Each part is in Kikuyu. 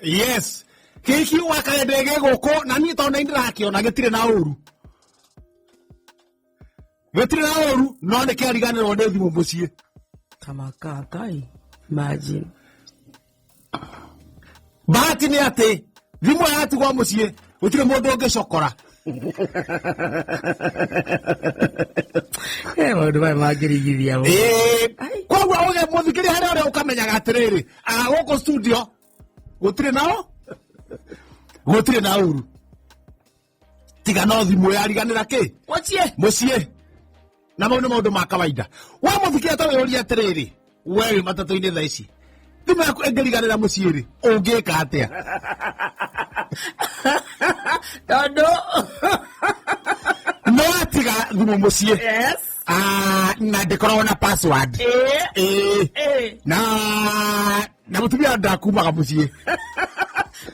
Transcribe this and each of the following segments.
Yes, gĩki wakarende gĩ gũkũ na niĩ tondũ nĩ ndĩrakĩona gĩtirĩ na ũru, gĩtirĩ na ũru, no nĩ kĩariganĩrwo nĩ thimũ mũciĩ. Kamakakai. Imagine. Bahati nĩ atĩ thimũ yatigwo mũciĩ gũtirĩ mũndũ ũngĩcokora. Eh, maũndũ maya mangĩrigithia mũno. Ĩĩ, koguo ũge mũthikĩria harĩa ũrĩa ũkamenyaga atĩrĩrĩ, gũkũ studio gũtirĩ nao, gũtirĩ na ũru tiga no thimũ yariganĩra kĩ. Mũciĩ. Mũciĩ. Na mau nĩ maũndũ ma kawaida. Wa mũthikĩria, ta wĩyũrie atĩrĩrĩ, we wĩ matatũ-inĩ thaa ici, thimũ yaku ĩngĩriganĩra mũciĩ rĩ, ũngĩka atĩa? Tondũ No atiga thimũ mũciĩ. Yes. Ah, na ndĩkoragwo na password. Ĩĩ. Ĩĩ. Ĩĩ. Na mũtumia ndakumaga mũciĩ.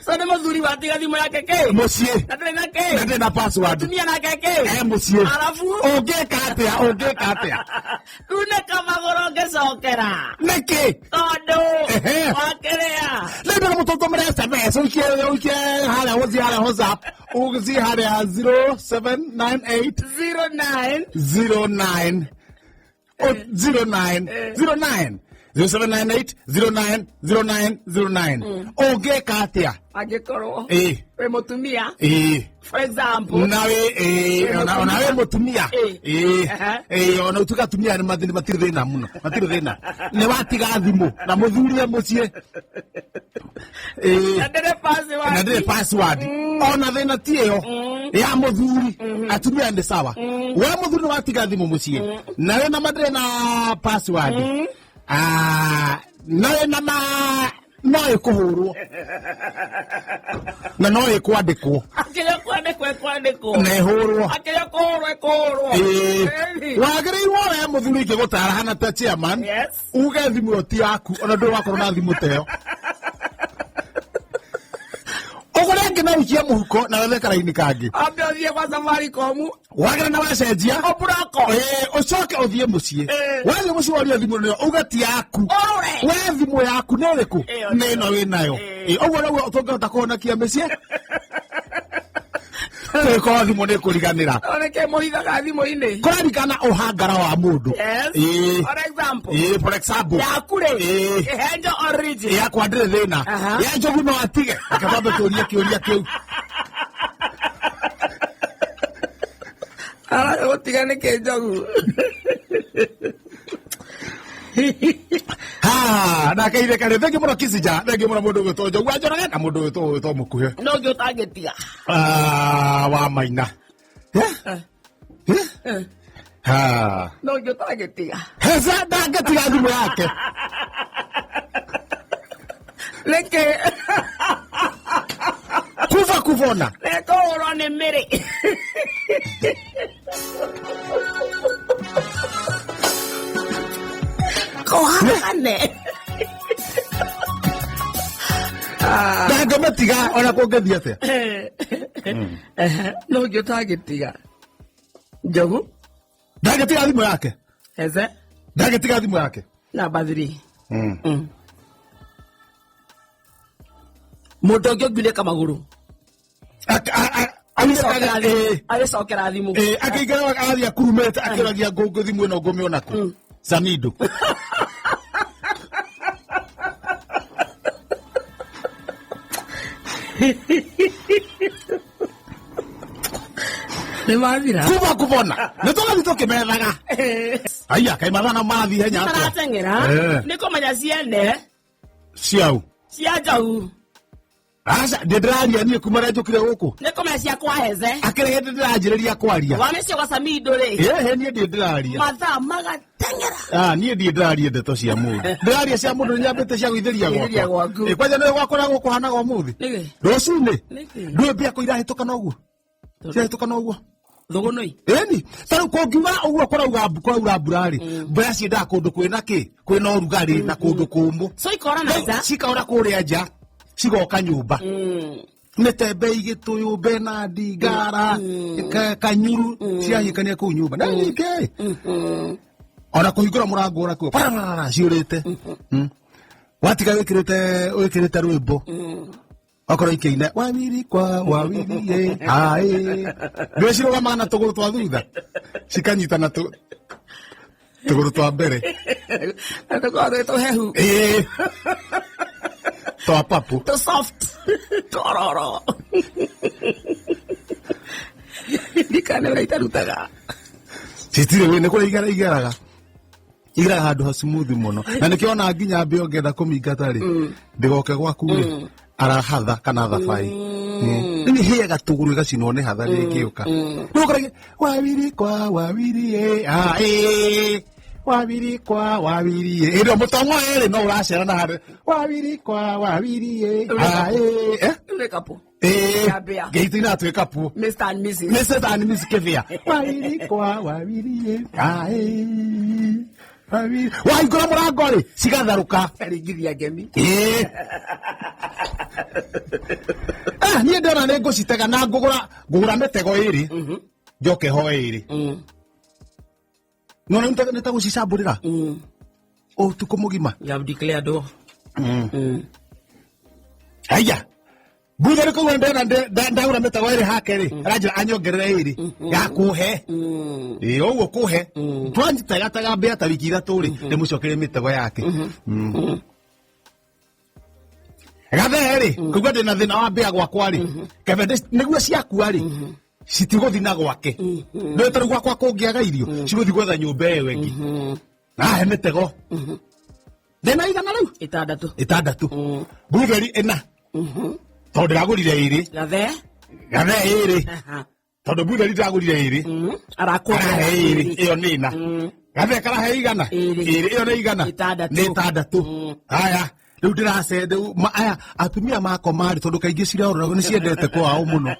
So nĩ mũthuri watiga thimũ yake kĩ? Mũciĩ. Na ndĩrĩ na kĩ? Na ndĩrĩ na password. Mũtumia nake kĩ? E mũciĩ. Arabu? Ũngĩka atĩa? Ũngĩka atĩa? Kunĩka magũrũ ngĩcokera. Nĩkĩ? Tondũ Ehe. wakĩrĩa. Rĩu ndĩra mũtũtũmĩre SMS, ũikie ũikie harĩa, ũthiĩ harĩa WhatsApp, ũthiĩ harĩa 0798 09 09 09 09 0798 09 09 09. Ũngĩka atĩa? Angĩkorwo ĩĩ. wĩ mũtumia. Ĩĩ. For example. Nawe ĩĩ, ona we mũtumia. Ĩĩ. Ĩĩ. Ehe. Ĩĩ, ona ũtuĩka atumia nĩ matirĩ thĩna mũno, matirĩ thĩna nĩ watiga thimũ na mũthuri e mũciĩ. Ĩĩ. Na ndĩrĩ password. Na ndĩrĩ password. Ona thĩna ti ĩyo ya mũthuri, atumia nĩ sawa. We mũthuri nĩ watiga thimũ mũciĩ na wĩna ma ndĩrĩ na password. Ah, na wĩna ma no ĩkũhũrwo na no ĩkwandĩkwo. Akĩrĩa kwandĩkwo ĩkwandĩkwo. Na ĩhũrwo. Akĩrĩa kũhũrwo ĩkũhũrwo. Ĩĩ. Ĩni. Wagĩrĩirwo we mũthuri ingĩgũtara hana ta chairman, Yes. uge thimũ ĩyo ti yaku, ona ndũrĩ wakorwo na thimũ ta ĩyo. Ũgũre ĩngĩ na ũikie mũhuko na wethe karaini kangĩ. Ambe ũthiĩ gwa Safaricom. Wagĩra na wacenjia. Ũburoko. Ĩĩ, ũcoke ũthiĩ mũciĩ. Ĩĩ. Wathiĩ mũciĩ worie thimũ ĩyo uge ti yaku. Ũrũre. We thimũ yaku nĩ ĩrĩkũ? Ĩyo. Nĩ ĩno wĩ nayo. Ĩĩ. Ĩĩ, ũguo noguo tũngĩhota kũhonokia mĩciĩ tũgĩkorwo thimũ nĩ ĩkũriganĩra. Oneke mũhithaga thimũ-inĩ. Kũrarikana ũhangara wa mũndũ. Yes. Ĩĩ. For example. Ĩĩ, for example. Yaku rĩ. Ĩĩ. Ĩhenjo origin. Yakwa ndĩrĩ thĩna. Aha. Ya Njogu no atige, reke twambe tũrie kĩũria kĩu. Araga gũtiga nĩkĩ Njogu? Ha, nake ithe karĩ thengi mũno Kisija, thengi mũno mũndũ ũgwĩtwo Njogu wa Njoroge na mũndũ ũgwĩtwo Mũkuhĩ. No ũngĩ ũtangĩtiga. Ah, wa Maina. Eh? Eh? Eh. Ha. No ũngĩ ũtangĩtiga. Heza ndangĩtiga thimũ yake. Nĩkĩ? Kuva kuvona. Nĩkũhũrwo nĩ mĩrĩ. Kũhakane. Ndangĩmĩtiga ona kũngĩthiĩ atĩa. No ũngĩ ũtangĩtiga. Njogu. Ndangĩtiga thimũ yake. Eze. Ndangĩtiga thimũ yake. Number 3. Mũndũ ũngĩ ũngiunĩka magũrũ. Agĩcokera thimũ. Akĩingĩra agathiĩ akurumĩte akĩũragia ngũngũ thimũ ĩno ngũmĩona kũ Samido. Nĩ mathira. Kuba kubona nĩ tũgathiĩ tũkĩmethaga aya kaĩ mathana marathiĩ ihenya atĩa? Marateng'era. Eh. Nĩ kũmenya ciene. Ciau? Cia Njogu. Aca, ndĩ ndĩraria niĩ kuma rĩa njũkire gũkũ. Nĩ kũmenya cia kwa Heze. Akĩrĩ hĩndĩ ndĩranjĩrĩria kwaria. Wamĩcio gwa Samido rĩ. Ĩhĩ, niĩ ndĩ ndĩraria. Mathaa magateng'era. Ah, niĩ ndiĩ ndĩraria ndeto cia mũndũ, ndĩraria cia mũndũ nĩnyambĩte cia gwĩthĩria. Gwĩthĩria gwakwa. gwaku. Ĩ, kwanja nĩ gwakwa gũkũhanaga ũmũthĩ. Nĩkĩ? Rũcinĩ. Nĩkĩ? Ndũĩ mbĩa kũ irahĩtũka noguo cirahĩtũka noguo. Thũgũnũi. Ĩni ta rĩu kũngiuga ũguo kũrauga mbura rĩ, mbĩa ciendaga kũndũ kwĩna kĩ, kwĩna ũrugarĩ na kũndũ kũmũ. So ikora na nja. Cikaura kũrĩa nja cigoka nyũmba. Mĩtembe igĩtũyũ, Benadi, Ngara, Kanyuru, ciahikania kũu nyũmba na nyingĩ ona kũhingũra mũrango ũrakuo pararara ciũrĩte. Watiga wikirite rwimbo okorwo ikĩina wawiri kwa wawiri ĩ aĩ nĩwe cirũgamaga na tũgũrũ twa thutha cikanyitana tũgũrũ twa mbere. Tũkoragwo twĩ tũhehu. Ĩĩ, twa papu. Tũ soft twororo ndikane ũrĩa itarutaga. Citirĩ wĩ nĩ kũrĩa igeraga igeraga handũ ha smooth mũno, na nĩkĩo ona nginya mbĩa ũngĩenda kũmĩingata rĩ, ndĩgoke gwaku rĩ, arahatha kana thabai rĩu hĩaga tũgũrũ ĩgacinwo nĩ hatha rĩngĩũka. Rĩu ũkoragia wawiri kwa wawiri ĩ a ĩ wawiri kwa wawiri ĩ ĩrĩa mũtong'o ĩrĩ no ũracera na harĩ wawiri kwa wawiri ĩ a ĩ eh? Rĩu nĩ kapu. Ĩ. Ya mbĩa. Ngeitu inatuĩka pu. Mr and Mrs. Mrs. and Mrs. Kivia. Wawiri kwa wawiri ĩ a ĩ wawiri. Wahingũra mũrango rĩ, cigatharũka. Karingithia ngemi. Ĩĩ. Ah, niĩ ndĩrona nĩ ngũcitega na ngũgũra mĩtego ĩrĩ njoke hoe ĩrĩ. Nona nĩ ta gũcicambũrĩra ũtukũ mũgima. You have declared war. Haya, mbutha nĩ kũgũra ndĩrona ndagũra mĩtego ĩrĩ hake rĩ, aranjĩra anyongerere ĩrĩ ya kũhe. Ĩĩ, ũguo kũhe twanyitegatega mbĩa ta wiki 3 rĩ, ndĩmũcokerie mĩtego yake. Gathee rĩ, kũigua ndĩna thĩna wa mbĩa gwakwa rĩ, kebe nĩguo ciakua rĩ, citigũthi na gwake. Nĩ tarĩu gwakwa kũngĩaga irio cigũthi gwetha nyũmba ĩyo ĩngĩ nahe mĩtego. Ndĩna igana rĩu? 6. 6. Mbutheri 4, tondũ ndĩragũrire 2. Gathee. Gathee 2. Tondũ mbutheri ndĩragũrire 2. Arakũhe. Karahe 2, ĩyo nĩ 4. Gathee karahe igana? 2. 2, ĩyo nĩ igana? 6. Nĩ 6. Haya, rĩu ndĩrace rĩu aya atumia makoma rĩ, tondũ kaingĩ cirorora nĩ ciendete kwao mũno.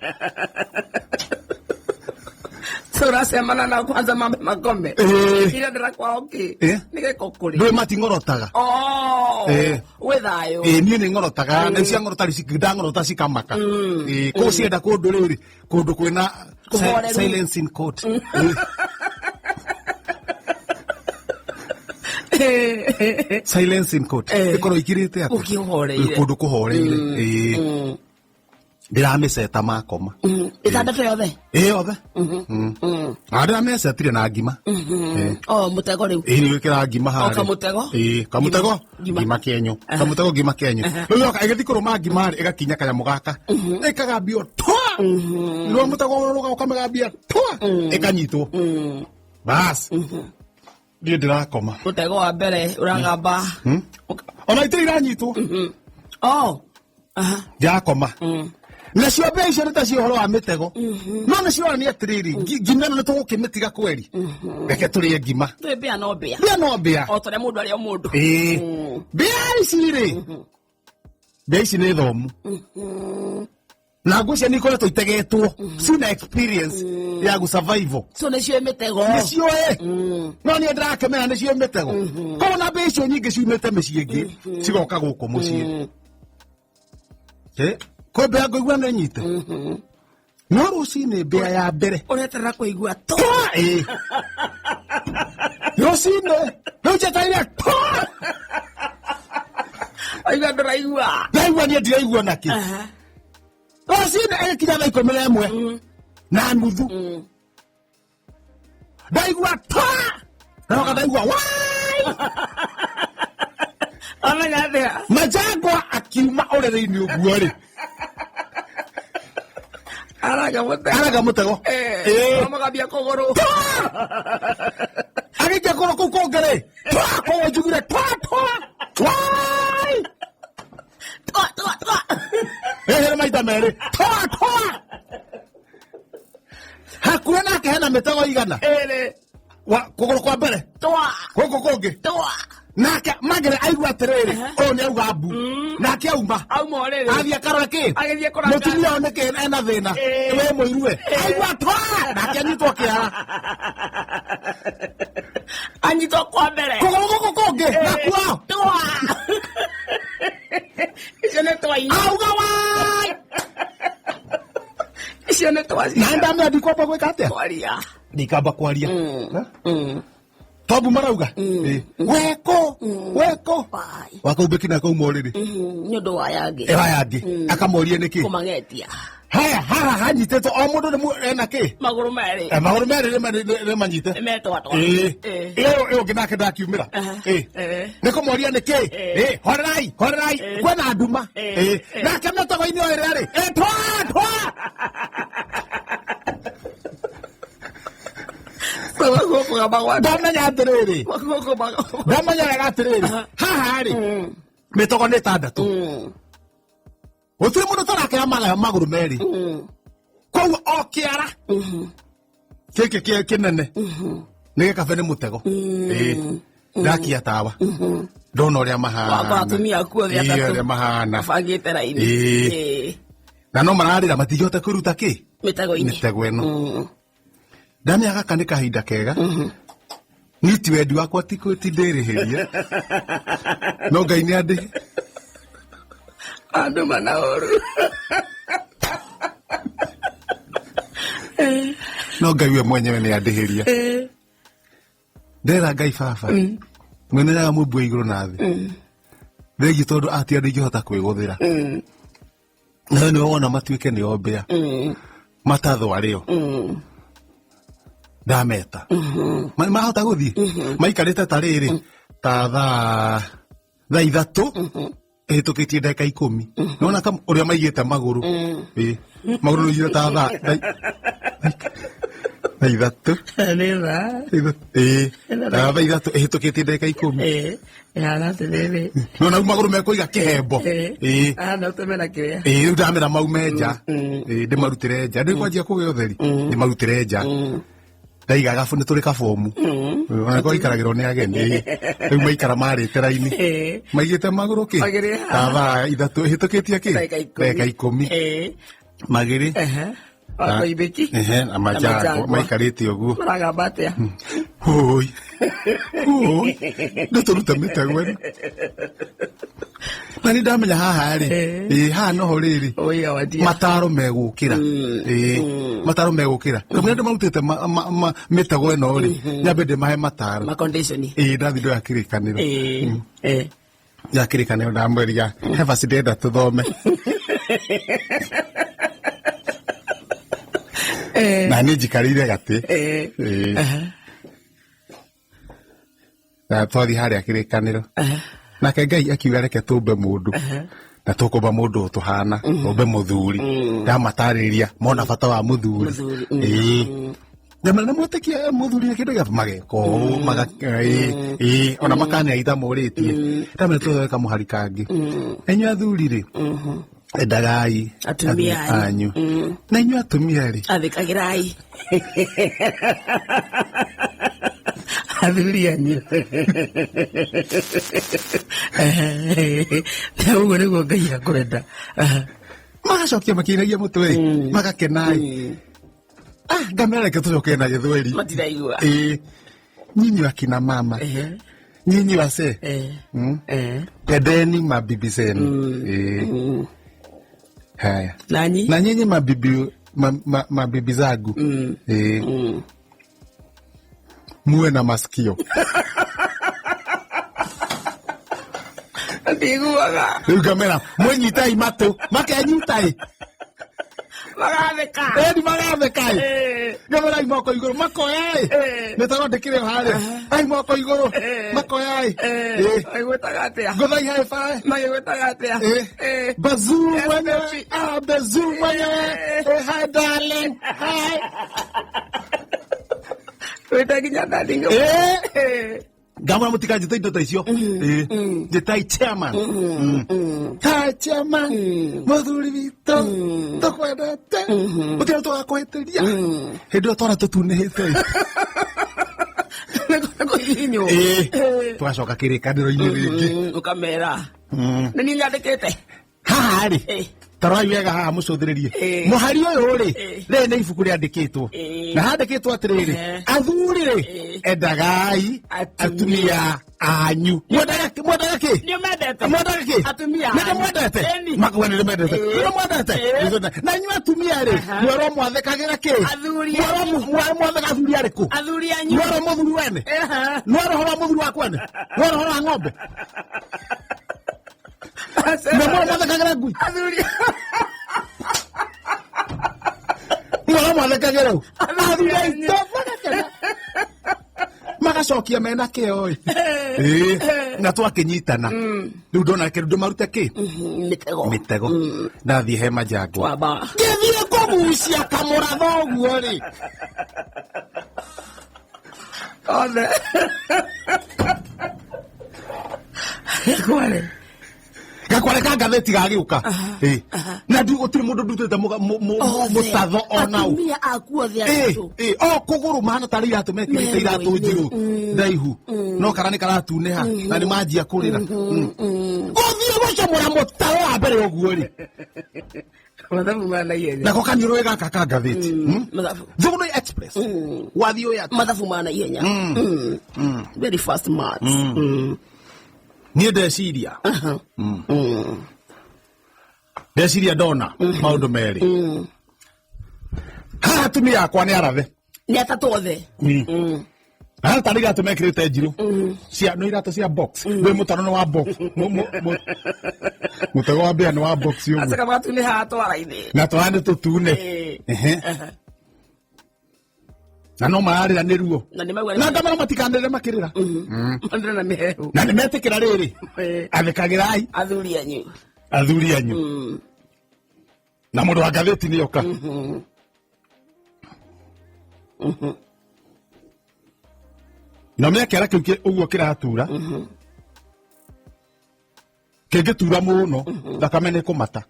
So ũracemana nao kwanza mambe makome. Ĩĩ. Iria ndĩrakwao kĩ? Ĩĩ. Nĩ gĩko kũrĩ. Ndũĩ mating'orotaga. Oh. Ĩĩ. Wĩ thayũ. Ĩĩ, niĩ nĩ ng'orotaga na cia ng'orota rĩ, ndang'orota cikamaka. Ĩĩ, kũu cienda kũndũ rĩrĩ, kũndũ kwĩna Kũhoreru. Silence in court. Silence in court. Ĩkorwo ikirĩte atĩa? Gũkĩhoreire. Kũndũ kũhoreire. Ĩĩ, ndĩramĩceta makoma. 6 yothe. Ĩĩ, yothe. Na ndĩramĩcetire na ngima. Ĩĩ. Oh, mũtego rĩu. Ĩĩ, nĩ gwĩkĩra ngima harĩa. O kamũtego? Ĩĩ, kamũtego. Ngima. Ngima kĩenyũ. Kamũtego ngima kĩenyũ. Rĩu yoka ĩgĩthiĩ kũrũma ngima rĩ, ĩgakinya kanyamũ gaka. Ĩkagambio twa. Rĩu mũtego ũrũga ũkamĩgambia twa. Ĩkanyitwo. Bas. Niĩ ndĩrakoma. Mũtego wa mbere ũragamba. Ona itirĩ iranyitwo. Oh. Aha. Ndĩrakoma. Nacio mbĩa icio nĩ ta cio ũhoro wa mĩtego. No nĩ cironania atĩrĩrĩ, ngima ĩno nĩ tũgũkĩmĩtiga kweri. Reke tũrĩe ngima. Ndũĩ mbĩa no mbĩa. Mbĩa no mbĩa. O ta ũrĩa mũndũ arĩ o mũndũ. Ĩĩ. Mbĩa ici rĩ, mbĩa ici nĩ thomu. Na ngwĩciria nĩ ikoretwo itegetwo. Cina experience ya gũ-survival. So nĩ ciũĩ mĩtego. Nĩ ciũĩ. No niĩ ndĩrakĩmenya nĩ ciũĩ mĩtego. Koguo na mbĩa icio nyingĩ ciumĩte mĩciĩ ĩngĩ cigoka gũkũ mũciĩ. Kwĩ mbĩa ngũigua nĩ nyite. No rũcinĩ mbĩa ya mbere. Ũreterera kũigua tũ. Twa! Ĩĩ. Rũcinĩ rĩu njetereire twa. Waigua ndũraigua. Ndaigua niĩ ndiraigua nakĩ. Rũcinĩ ĩgĩkinya thaa 11 na nuthu. Ndaigua twa. Ndaroka ndaigua wai. Wamenya atĩa? Majangwa akiuma ũrĩrĩ-inĩ ũguo rĩ. Araga mũtego. Araga mũtego. Ĩĩ. Amũgambia kũgũrũ. Agĩikia kũgũrũ kũu kũngĩ rĩ. Twa, koguo njugire twa, twa. Wai. Twa, twa, twa. Ĩhĩrĩ maita merĩ. Twa, twa. Hakuhĩ nake hena mĩtego igana. 2. Wa, kũgũrũ kwa mbere. Twa. Gũkũ kũngĩ. Twa. Nake Magere aigua atĩrĩrĩ, ũyũ nĩ auga mbu. Nake auma. Auma ũrĩrĩ. Athiĩ akarora kĩ? Agĩthiĩ kũranga. Mũtumia ũyũ nĩkĩ ena thĩna? We mũiruwe. Aigua twa. Nake anyitwo kĩara. Anyitwo kwa mbere. Kũgũrũ gũkũ kũngĩ. Nakuo. Twa. Icio nĩ twa inya. Auga wai. Icio nĩ twa Na ndamenya ndikwamba gwĩka atĩa? Kwaria. Ndikamba kwaria. Tombu marauga. Ĩĩ. Weko, weko. Wai. Wakaumbĩki na kauma ũrĩrĩ. Nĩ ũndũ wa yangĩ. Ĩra yangĩ. Akamoria nĩkĩ. Kũmagetia. Haya, haha hanyitĩtwo o mũndũ nĩ ena kĩ? Magũrũ merĩ. Eh, magũrũ merĩ nĩ manyite. Nĩmetwatwa. Ĩĩ. Ĩĩ. Ĩyo ĩyo ũngĩ nake ndakiumĩra. Aha. Ĩĩ. Ĩĩ. Nĩ kũmoria nĩkĩ? Ĩĩ. Ĩĩ, horerai, horerai. Ĩĩ. Kwĩna nduma. Ĩĩ. Ĩĩ. Ĩĩ. Nake mĩtego-inĩ o ĩrĩa rĩ. Ĩĩ, twa, twa. Guoko magwa. Ndamenya atĩrĩrĩ. Guoko magwa. Ndamenya wega atĩrĩrĩ. Haha rĩ. Mĩtego nĩ ĩtandatũ. Gũtirĩ mũndũ ũtarakĩra magũrũ merĩ. Koguo o kĩara gĩkĩ kĩnene nĩ gĩkabe nĩ mũtego. Ĩĩ. Ndakia tawa. Ndona ũrĩa mahana. Wakora atumia aku othe Ĩĩ, atatũ. ũrĩa mahana. Mabangĩte raini. Ĩĩ. Ĩĩ. Na no mararĩra matingĩhota kwĩruta kĩ? Mĩtego-inĩ. Mĩtego ĩno. Ndamenya gaka nĩ kahinda kega. Niĩ ti wendi wakwa ti ndĩrĩhĩrie. No Ngai nĩ andĩhe. Andũ mana ũru. No Ngai we mwenyewe nĩ andĩhĩria. Ndera Ngai baba. Mwene nyaga mũmbi wa igũrũ na thĩ. Thengiũ tondũ atia ndingĩhota kwĩgũthĩra. Nawe nĩwe wona matuĩke nĩ ombĩa. Matathwa rĩo. Ndameta. Mahota gũthiĩ. Maikarĩte ta rĩrĩ. Ta thaa 3 ĩhĩtũkĩtie ndagĩka 10. Nĩwona ũrĩa maigĩte magũrũ. Ĩĩ. Magũrũ nĩoigire ta thaa 3. Nĩ thaa. Ĩĩ. Ta thaa 3 ĩhĩtũkĩtie ndagĩka 10. Ĩĩ. Ĩhana atĩrĩrĩ. Nĩwona rĩu magũrũ mekũiga kĩhembo. Ĩĩ. Ahana ũtũmĩra kĩrĩa. Ĩĩ, rĩu ndamera maume nja. Ĩĩ, ndĩmarutĩre nja. Ndĩ kwanjia kũgĩa ũtheri. Ndĩmarutĩre nja. Ndaiga gabu nĩ tũrĩ kabomu. Ona ko ikaragĩrwo nĩ ageni. Ĩĩ. Rĩu maikara marĩte raini. Ĩĩ. Maigĩte magũrũ kĩ? Magĩrĩ Ta thaa 3 ĩhĩtũkĩtie kĩ? Ndagĩka 10. Ndagĩka 10. Ĩĩ. Magĩrĩ. Ehe. Wakoimbĩki. Ehe, na manjangwa maikarĩte ũguo. Maragamba atĩa? Hũi. Hũi. Ndũtũrute mĩtego ĩno. Na nĩ ndamenya haha rĩ. Ĩĩ. Ĩĩ, haha noho rĩrĩ. Oi awadia. Mataro megũkĩra. Ĩĩ. Mataro megũkĩra. Kamũira andũ marutĩte mĩtego ĩno rĩ. Nyambe ndĩmahe mataro. Ma condition. Ĩĩ, ndathi ndoya kĩrĩkanĩro. Ĩĩ. Ĩĩ. Ya kĩrĩkanĩro ndamwĩria he verse ndĩrenda tũthome. Ĩĩ. Na niĩ njikarĩire gatĩ. Ĩĩ. Ĩĩ. Aha. Na twathiĩ harĩa kĩrĩkanĩro. Aha. Nake Ngai akiuga reke tũmbe mũndũ. Na tũkũmba mũndũ ũtũhana, tũmbe mũthuri. Ndamatarĩria mona bata wa mũthuri. Mũthuri, Ĩĩ. Ndamera nĩ mwĩtĩkie mũthuri nĩ kĩndũ gĩa mageka ũũ, ĩĩ, ĩĩ, ona makania itamũrĩtie. Ndamera tũthondeka kamũhari kangĩ. Na inyuĩ athuri rĩ, endagai Atumia anyu. Na inyuĩ atumia rĩ, Athĩkagĩrai. Athuri anyu. Na ũguo nĩguo Ngai akwenda. magacokia makĩinagia mũtwe rĩ, magakenai. Ah, ngamera reke tũcoke na gĩthweri. Matiraigua. Ĩĩ. Nyinyi akina mama. Ehe. Nyinyi wase. Eh. Eh. Endeni mabibi zenu. Ĩĩ. Haya. Nanyi? Na nyinyi mabibi mabibi zangu. Ĩĩ. Muwe na masikio. Ndiguaga. Rĩu ngamera mwĩnyitai matũ makenyitai. Magatheka. Ĩni magatheka-ĩ. Ĩĩ. Ngamera ai moko igũrũ makoya-ĩ. Ĩĩ. Nĩ tondũ ndĩkĩrĩ o harĩa. Ai moko igũrũ Ĩĩ. makoya-ĩ. Ĩĩ. Ĩĩ. Magĩgwĩtaga atĩa? Ngũthai high five. Magĩgwĩtaga atĩa? Eh. Ĩĩ. Bazoo Yes, mwenyewe. baby. Ah, bazoo mwenyewe. Eh, hi darling. Hi. Wĩta nginya darling. Eh. Ĩĩ. Ngamwĩra mũtikanjĩte indo ta icio. Ĩĩ. Njĩtai chairman. Hi chairman. Mũthuri witũ. Tũkwendete. Gũtirĩ tũgakũhĩtĩria. Hĩndĩ ĩyo twana tũtunĩhĩte. Kũhihinywo. Ĩĩ. Tũgacoka kĩrĩkanĩro-inĩ rĩngĩ. Ũkamera. Nĩ niĩ nyandĩkĩte. Haha rĩ, Eh. tarorai wega haha mũcũthĩrĩrie Eh. mũhari ũyũ rĩ, Eh. rĩrĩ nĩ ibuku rĩandĩkĩtwo Eh. na handĩkĩtwo atĩrĩrĩ, Eh. athuri rĩ, Eh. endagai Atumia. atumia anyu. Mwendaga kĩ? Nĩ mendete. Mwendaga kĩ? Atumia Nĩ anyu. mwendete? Ĩni. Makuga nĩ mwendete. Eh. Nĩ mwendete? Eh. Na inyuĩ atumia rĩ, Aha. mwerwo mwathĩkagĩra kĩ? Athuri Mwerwo anyu. mwathĩka athuri arĩkũ? Athuri anyu. Mwerwo mũthuri wene? Aha. Mwerwo ũhoro wa mũthuri waku wene? Mwerwo ũhoro wa ng'ombe? Na mwerwo mwathĩkagĩra ngui? Athuri. Mwerwo mwathĩkagĩra ũ? Athuri anyu. aitũ magakena. Magacokia mena kĩo ĩ. Ĩĩ, na twakĩnyitana rĩu ndona reke ndĩmarute kĩ Mĩtego. mĩtego. Ndathiĩ he majangwa, Wamba. ngĩthiĩ kũgucia kamũratho ũguo rĩ, Othe. Kware. Gakware ka ngathĩti gagĩũka. Ĩĩ. Na gũtirĩ mũndũ ndutĩte mũtatho ona ũ. Atumia aku othe Ĩĩ, atatũ. ĩĩ, o kũgũrũ mahana tarĩ iratũ mekĩrĩte, iratũ njirũ ndaihu, no kara nĩ karatunĩha na nĩ manjia kũrĩra. Gũthiĩ gũcomora mũtaro wa mbere ũguo rĩ, Mathabu ma naihenya. nako kaniũrũĩ gaka ka ngathĩti. Mathabu. Thũgũnĩ Express wathiĩ ũyũ atĩa? Mathabu ma naihenya. Very fast maths. Niĩ ndeciria, Aha. ndeciria ndona maũndũ merĩ haha. Atumia akwa nĩ arathe. Nĩ atatũ othe. Haha tarĩ iratũ mekĩrĩte njirũ cia no iratũ cia box, wĩ mũtaro nĩ wa box. Mũtego wa mbĩa nĩ wa box ũguo. Acoka magatunĩha twara-inĩ. Na twara nĩ tũtune. Ehe. Na no mararĩra nĩ ruo. Na nĩ mauga Na ngamera matikanĩrĩre makĩrĩra. Mandĩra na mĩhehu. Na nĩ metĩkĩra rĩrĩ, athĩkagĩrai Athuri anyu. athuri anyu. Na mũndũ wa ngathĩti nĩ oka. Na mĩakĩara kĩu ũguo kĩratura, kĩngĩtura mũno thakame nĩ kũmata.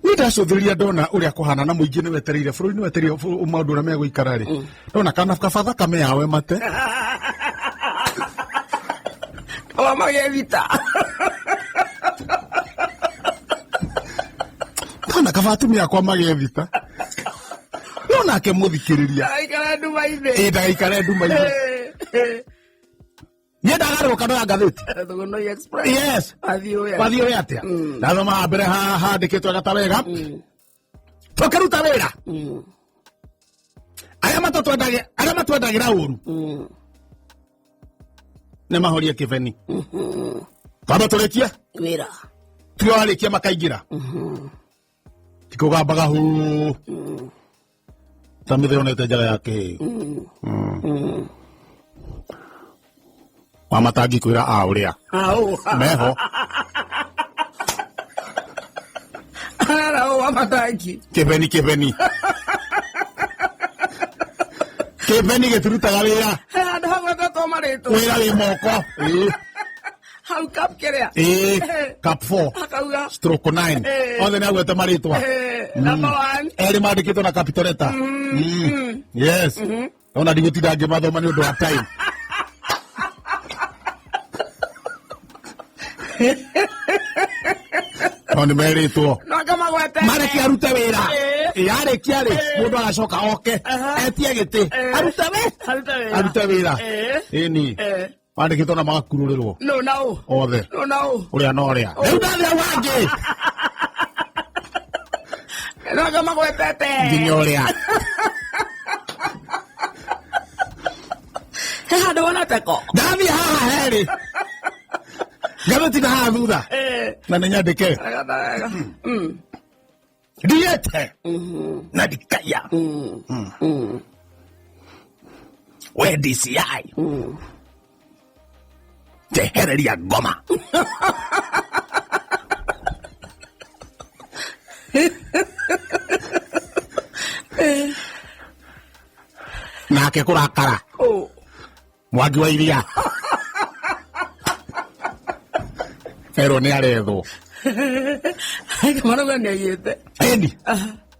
Niĩ ndacũthĩrĩria ndona ũrĩa kũhana na mũingĩ nĩ wetereire bũrũri, nĩ wetereire maũndũ ũrĩa megũikara rĩ, ndona kana kaba thakame yao ĩmate. O magethita. Ndona kaba atumia akwa magethita, no nake mũthikĩrĩria Aikara nduma-inĩ. Ĩ, ndagaikare nduma-inĩ. Niĩ ndagarũrũka ndoya ngathĩti. Thũgũnoi Express. Yes. Wathiĩ ũyũ. Wathiĩ ũyũ atĩa? Ndathoma haha mbere haha handĩkĩtwo wega ta wega, tũkĩruta wĩra arĩa arĩa matwendagĩra ũru nĩ mahorie kĩbeni twambe tũrĩkie Wĩra. Tiga warĩkia makaingĩra tikũgambaga hu ta mĩthĩ yonete njaga ya kĩhĩĩ wa matangi kwĩra a ũrĩa Au. meho. Ara wa matangi. Kĩbeni, kĩbeni, kĩbeni gĩtirutaga wĩra. Handũ hagwetetwo marĩtwa. Wĩra wĩ moko. Ĩĩ. Hau kap kĩrĩa. Ĩĩ, cap 4 Akauga. stroke 9. Othe nĩ agwete marĩtwa. Number one. Erĩ mandĩkĩtwo na capital letter. Yes, ona ndigũtinda ngĩmathoma nĩ ũndũ wa time. No nĩ merĩtwo No akamagwete. mareke arute wĩra. Yarĩkia rĩ, mũndũ agacoka oke etie gĩtĩ arute wĩ Arute wĩra. Arute wĩra. Ĩni mandĩkĩtwo na magakururĩrwo. No na ũ. Othe. No na ũ. Ũrĩa na ũrĩa rĩu ndathiĩ hau hangĩ. No akamagwetete. Nginya ũrĩa. He handũ wona teko. Ndathiĩ haha herĩ ngathĩti na haha thutha na nĩ nyandĩke. Wega ta wega. Ndiĩte na ndikaiya we DCI njehereria ngoma. Nake kũrakara. Oh. Mwangi wa iria erwo nĩ arethwo. Marauga nĩ aiyĩte. Ĩni,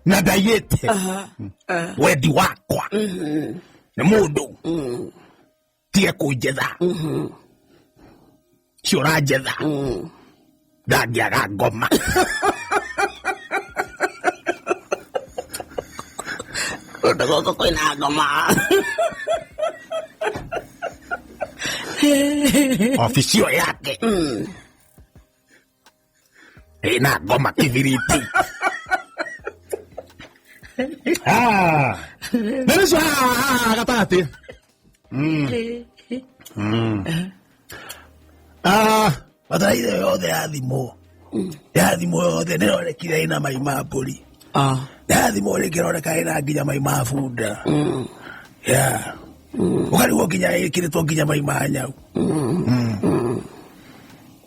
na ndaiyĩte. Wendi wakwa nĩ mũndũ tige kũnjetha cio ũranjetha. Ndangĩaga ngoma. Kũndũ gũkũ kwĩna ngoma. Obici ĩyo yake ĩna ngoma kibiriti. Ah. Na nĩcio haha gatagatĩ. Ah, Bataraitha yothe yathimwo, yathimwo yothe nĩronekire ĩna mai ma mbũri. Ah. Yathimwo rĩngĩ ĩroneka ĩna nginya mai ma bunda ya ũkarigwo nginya ĩkĩrĩtwo nginya mai ma nyau.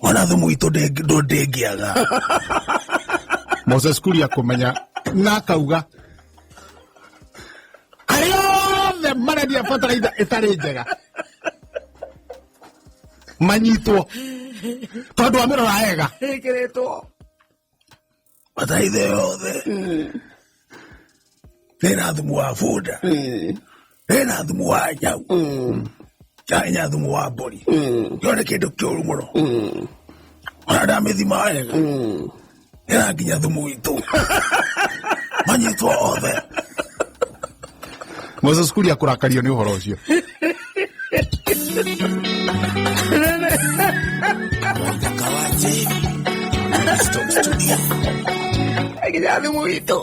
Ona thumu itũ ndĩngĩaga. Moses Kuria kũmenya na akauga arĩa othe marendia bataraitha ĩtarĩ njega manyitwo tondũ amĩrora wega. Ĩkĩrĩtwo. Bataraitha yothe ĩna thumu wa bunda, ĩna thumu wa nyau, ĩna thumu wa mbũri. Ĩyo nĩ kĩndũ kĩũru mũno. Ona ndamĩthima wega ĩna nginya thumu witũ. Manyitwo othe. Moses Kuria kũrakario nĩ ũhoro ũcio. Nginya thumu witũ.